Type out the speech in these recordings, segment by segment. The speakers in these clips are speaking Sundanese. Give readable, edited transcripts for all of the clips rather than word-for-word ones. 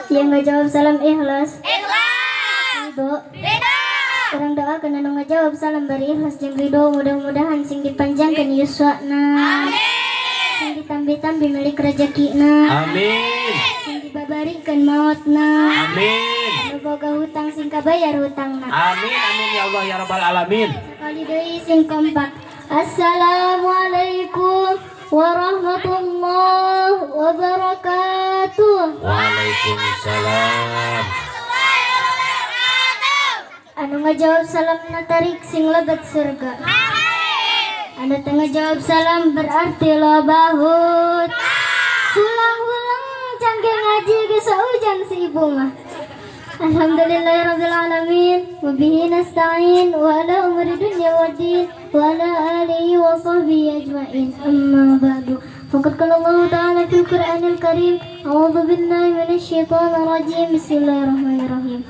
Yang ngajawab salam ikhlas? Ikhlas. Ridho? Ridho. Urang doakeun anu ngajawab salam bari ikhlas jeung ridho, mudah-mudahan sing dipanjangkeun yuswana. Amin. Sing ditambi-tambi milik rezekina. Amin. Sing dibabarikeun maotna. Amin. Anu boga hutang sing kabayar hutangna. Amin amin ya Allah ya rabbal alamin. Sekali deui sing kompak. Assalamualaikum warahmatullahi wabarakatuh. Waalaikumsalam. Anu ngajawab salam tarik sing lebet surga. Anu teu ngajawab salam berarti loba hutang. Hulang-hulang cangge ngaji geus hujan si ibu mah. Alhamdulillahirabbil alamin wa bihi nasta'in wa ala umuri dunya waddin wa ala alihi wa sahbihi ajmain. Amma ba'du. Faqad qala Allah Ta'ala fil Qur'anil Karim, a'udzu billahi minasy syaithanir rajim. Bismillahirrahmanirrahim.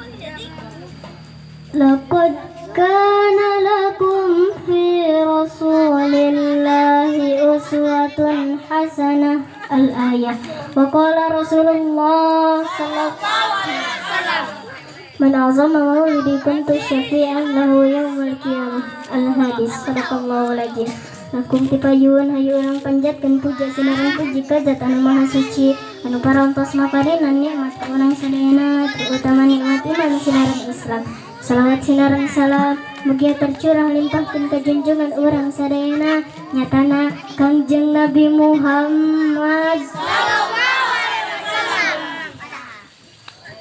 Laqad kana lakum fi Rasulillahi uswatun hasanah, al-ayah. Wa qala Rasulullah sallallahu alaihi wasallam, man azama maulidi kuntu syafi'an lahu yaumal qiyamah, al-hadis. Sadaqallahu azim. Langkung ti payun, hayu urang panjatkeun puja sinareng puji ka zat anu maha suci anu parantos maparinan nikmat ka urang sadayana, terutama nikmat iman sinareng Islam. Salawat sinareng salam mugia tercurah limpahkeun ka junjungan urang sadayana, nyatana Kangjeng Nabi Muhammad.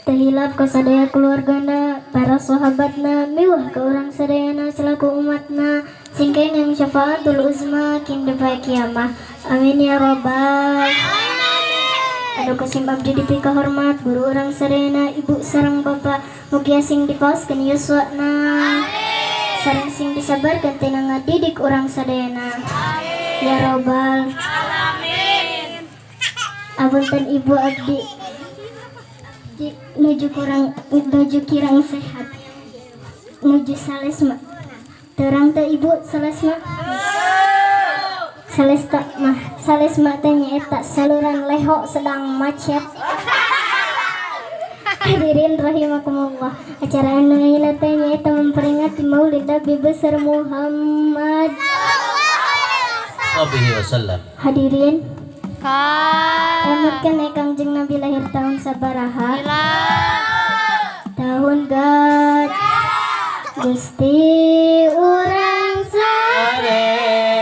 Teu hilap ka sadaya keluargana, para sahabatna, miwah ka urang sadayana selaku umatna sing kenging syafaatul uzma kinde poe kiamah. Amin ya robbal. Anu kasim abdi dipikahormat guru urang sadayana, ibu sareng bapak, mugia sing dipaoskeun yuswana sareng sing disabarkeun tina ngadidik urang sadayana ya robbal. Apunten ibu, abdi nuju kurang, nuju kirang sehat, nuju salesma. Terang teh ibu salesma? Salesta mah, salesma teh nyaeta saluran leho sedang macet. Hadirin rahimakumullah, acara anu ayeuna teh nyaeta memperingati Maulid Nabi besar Muhammad Sahbihi wasallam. Hadirin, emut kan Kangjeng Nabi lahir tahun sabaraha? Tahun gad Gusti urang.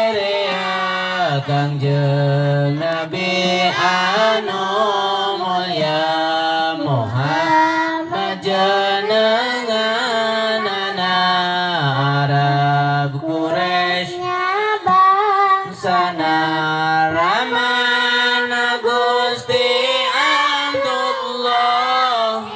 Arerea Kangjeng Nabi anu mulya, Muhammad jenenganana, Arab Quraisy sana, Ramana Gusti Abdullah,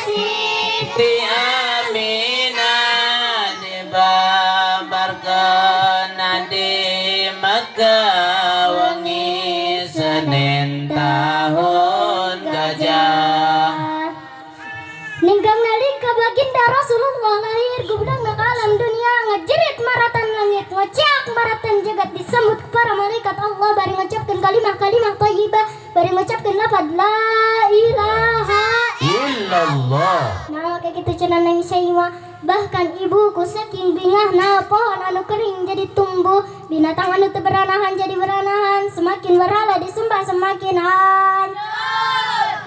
Siti Aminah, dibabarkeun di Makkah wengi Senin tahun gajah. Ninggang nalika baginda Rasulullah lahir gubdang ke alam dunia, ngejerit maratan langit, ngocak maratan jagat, disambut para malaikat Allah bari ngucapkeun kalimah-kalimah thayyibah, bari ngucapkeun lafaz la ilaha illallah. Nah, kayak gitu cenah Neng Saima. Bahkan ibuku saking bingahna, pohon anu kering jadi tumbuh, binatang anu teu beranahan jadi beranahan, semakin berhala disembah semakin han.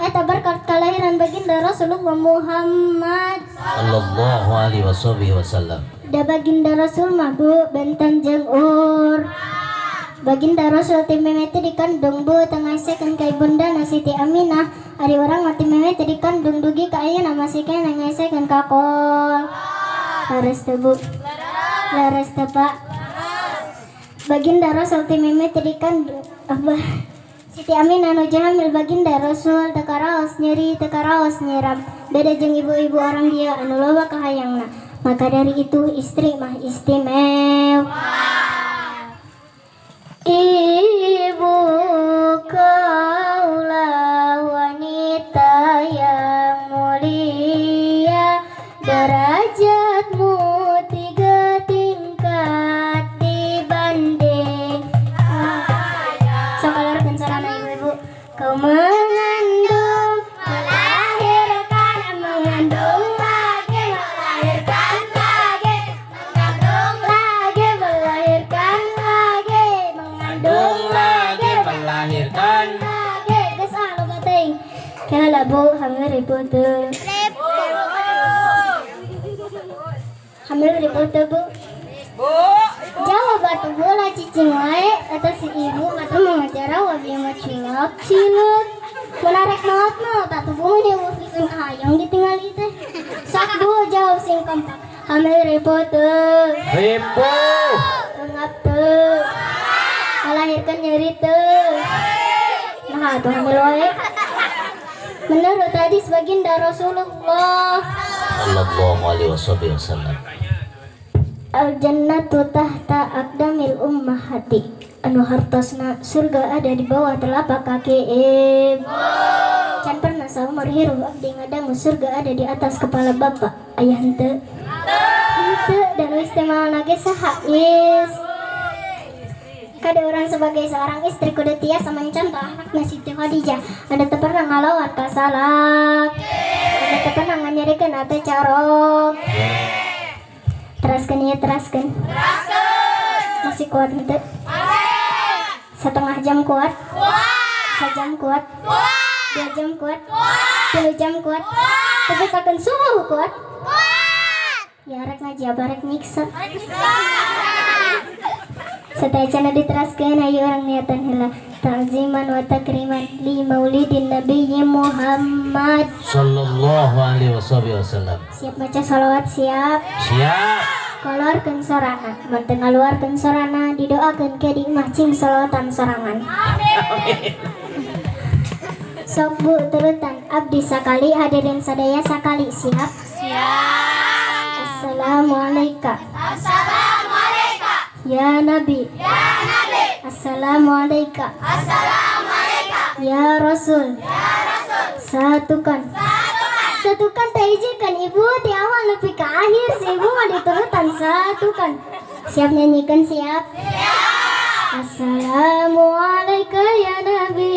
Eta berkat kelahiran baginda Rasulullah Muhammad sallallahu alaihi wasallam. Da baginda Rasul mah, Bu, benten jeung ur. Baginda Rasul ti mimiti dikandung, Bu, teu ngaesekeun ka ibundana Siti Aminah. Ari urang mah ti mimiti dikandung dugi ka ayeuna masih keneh ngaesekeun ka kol. Leres teu, Bu? Leres teu, Pak? Baginda Rasul ti mimiti dikandung, abah Siti Aminah nuju hamil baginda Rasul teu karaos nyeri, teu karaos nyiram. Beda jeung ibu-ibu orang dia anu loba kahayangna. Maka dari itu istri mah istimewa. Ibu kaulah wanita yang mulia, derajatmu tiga tingkat dibanding. Sok keluarkan sarana ibu-ibu. Kau mengandung Kela Bu, hamil ripuh teu? Hamil ripuh teu, Bu? Jawab atuh Bu, lah cicing wae eta si ibu kata mau ngajarawab ieu mah cilok cilok. Mun arek maot mah atuh Bu, mun eueuh sing kahayang ditingali teh. Sok Bu, jawab sing kompak. Hamil ripuh teu? Ripuh. Engap teu? Ngalahirkeun nyeri teu? Nah, atuh hamil wae. Menurut hadis baginda Rasulullah Sallallahu alaihi wasallam. Al jannatu tahta aqdamil ummahati, anu hartosna surga ada di bawah telapak kaki ibu. Can pernah saumur hirup abdi ngadangu surga ada di atas kepala bapak. Aya henteu? Henteu. Dan wis teh maona ge saha is. Kada orang sebagai seorang istri kudu tiasa mencontoh anakna Siti Khadijah anu teu pernah ngalawan ka salak, anu teu pernah nganyerikeun ate carok. Teraskeun ieu, teraskeun. Masih kuat henteu? Setengah jam kuat? Sejam kuat? 2 jam kuat? 3 jam kuat? Tapi kapan subuh kuat? Ya rek ngaji apa rek nyiksa? Sateuacanna diteraskeun, ayo urang niatan heula ta'ziman wa takriman li maulidin Nabi Muhammad. Sallallahu alaihi wasallam. Siap maca salawat, siap? Siap. Keluarkeun sorana, mun teu ngaluarkeun sorana didoakeun ke di imah cing salawatan sorangan. Amin. Sok Bu, turutan abdi sakali, hadirin sadaya sakali, siap? Siap. Assalamualaikum. Assalamualaikum. Ya Nabi. Ya Nabi. Assalamualaikum. Assalamualaikum. Ya Rasul. Ya Rasul. Satukan. Satukan. Satukan teh kan ibu di awal nepi ke akhir si ibu mah diturutan satukan. Siap nyanyikan, siap? Siap. Assalamualaikum ya Nabi.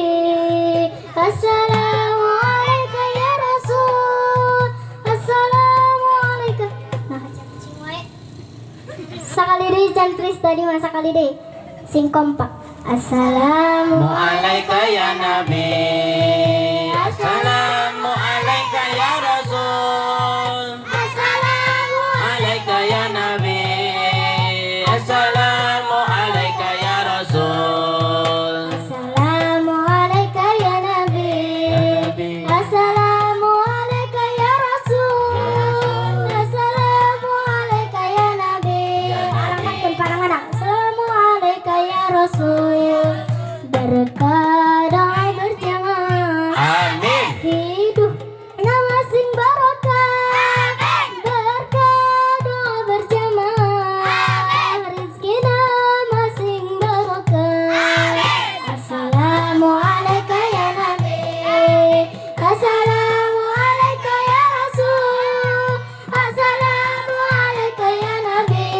Assalamualaikum ya Rasul. Assalamualaikum. Nah, cing wae. Sakali deui can please, tadi mah sakali deui. Sing kompak. Assalamualaikum. Alaika ya Nabi. Assalamualaikum ya Rasul. Assalamualaikum. Alaika ya Nabi. Assalamualaikum ya Rasul. Assalamualaikum ya Nabi. Nabi. Assalamualaikum ya Rasul. Assalamualaikum ya Nabi. Ya Nabi. Arangkatkeun pananganna. Assalamualaikum ya Rasul. Berkah doa berjamaah. Amin. Hidup nama sing barokah. Berkah doa berjamaah. Rezeki nama sing barokah. Assalamualaikum ya Nabi. Assalamualaikum ya Rasul. Assalamualaikum ya Nabi.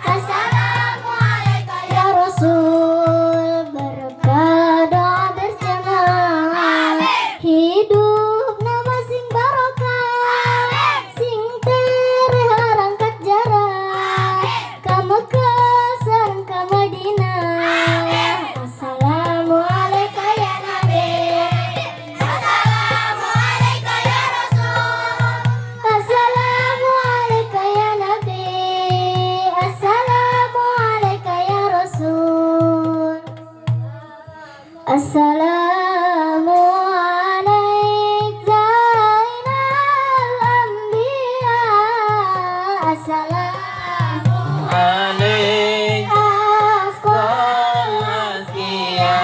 Assalamualaikum ya Rasul. Berkah doa berjamaah. Hidup nama sing barokah. Sing tereh arangkat jarah. Ka Mekah sareng ka Madinah. Assalamualaikum ya Nabi. Assalamualaikum ya Rasul. Assalamualaikum ya Nabi. Assalamualaikum ya Rasul. Assalamualaikum Zainal Anbiya. Assalamu Alaik asqal Azkiya.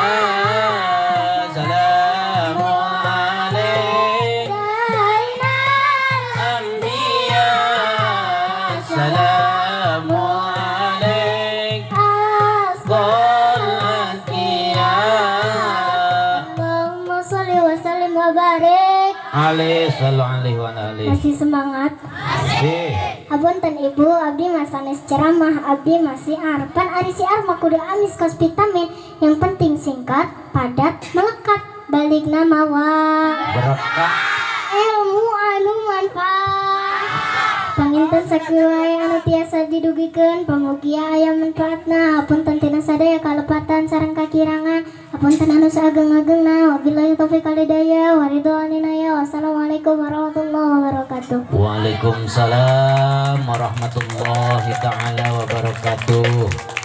Assalamu alaik Zainal Anbiya. Assalamu alaik asqal Azkiya. Allahumma sholli wa sallim wa barik. Alaihi sallallahu alaihi wa alihi. Masih semangat? Masih. Hapunten Ibu, abdi mah sanes ceramah, abdi masih arpan ari siar mah kudu amis kos vitamin. Yang penting singkat, padat, melekat. Balik nama wa Berkah. Ilmu anu manfaat. Panginten sakieu wae anu tiasa didugikeun, pamugia aya manfaatna. Punten tina sadaya kalepatan sareng kakirangan. Hapunten anu saageng-agengna. Wabillahi taufiq wal hidayah wa ridho aninaya. Wassalamualaikum warahmatullahi wabarakatuh. Waalaikumsalam warahmatullahi taala wabarakatuh.